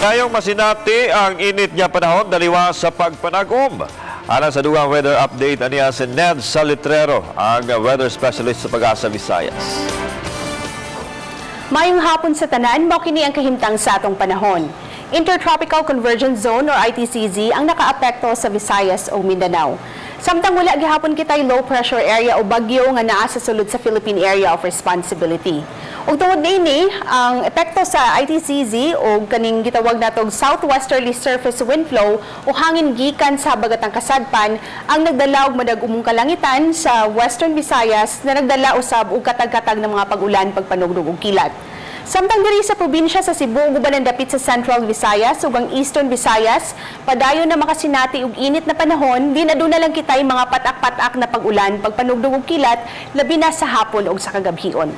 Ngayong masinati ang init nga panahon daliwa sa pagpanag-om. Alang sa dugang weather update, aniya si Ned Salitrero, ang weather specialist sa Pag-asa Visayas. Maayong hapon sa tanan, mao kini ang kahimtang sa atong panahon. Intertropical Convergence Zone or ITCZ ang nakaapekto sa Visayas o Mindanao. Samtang wala gihapon kitay low pressure area o bagyo nga naa sa sulod sa Philippine Area of Responsibility. Ug tungod niini, ang epekto sa ITCZ o kaning gitawag natog southwesterly surface wind flow o hangin gikan sa habagatang kasadpan ang nagdala og madag-umong kalangitan sa Western Visayas na nagdala usab og katag-katag ng mga pag-ulan, pagpanugdog ug kilat. Samtang diri sa probinsya sa Cebu ug uban dapit sa Central Visayas ug ang Eastern Visayas, padayon na makasinati og init na panahon, din aduna lang kitay mga patak-patak na pag-ulan, pagpanugdog ug kilat, labi na sa hapon ug sa kagabhion.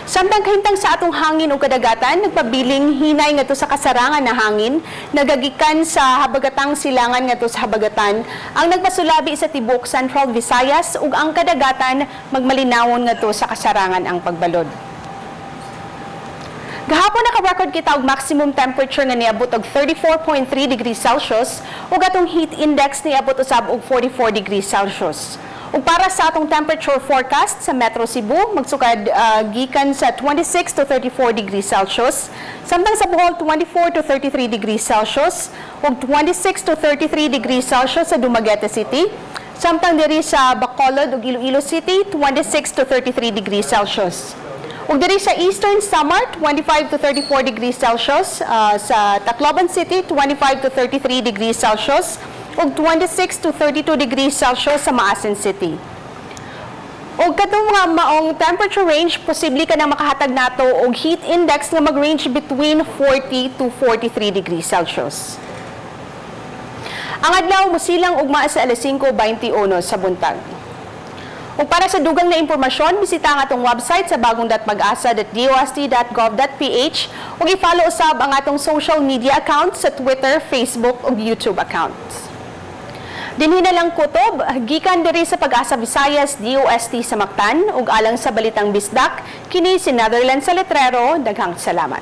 Samtang kahimtang sa atong hangin ug kadagatan, nagpabiling hinay ngadto sa kasarangan na hangin, nagagikan sa habagatang silangan ngadto sa habagatan, ang nagpasulabi sa tibuok Central Visayas ug ang kadagatan magmalinawon ngadto sa kasarangan ang pagbalod. Gahapon, naka-record kita og maximum temperature nga niabot og 34.3 degrees Celsius ug atong heat index niabot usab og 44 degrees Celsius. Ug para sa atong temperature forecast sa Metro Cebu, magsukad gikan sa 26 to 34 degrees Celsius, samtang sa Bohol 24 to 33 degrees Celsius ug 26 to 33 degrees Celsius sa Dumaguete City, samtang diri sa Bacolod ug Iloilo City 26 to 33 degrees Celsius. Ug diri sa Eastern Samar 25 to 34 degrees Celsius, sa Tacloban City 25 to 33 degrees Celsius ug 26 to 32 degrees Celsius sa Maasin City. Ug katong mga maong temperature range, posible ka na makahatag nato og heat index nga mag-range between 40 to 43 degrees Celsius. Ang adlaw mosilang ugma sa alas 5:21 sa buntag. Ug para sa dugang na impormasyon, bisita ang atong website sa bagong.pagasa.dost.gov.ph ug i-follow usab ang atong social media accounts sa Twitter, Facebook ug YouTube accounts. Dinhi na lang kutob, gikan diri sa Pag-asa Visayas, DOST sa Mactan, ug alang sa Balitang Bisdak, kini si Netherlands Salitrero, daghang salamat.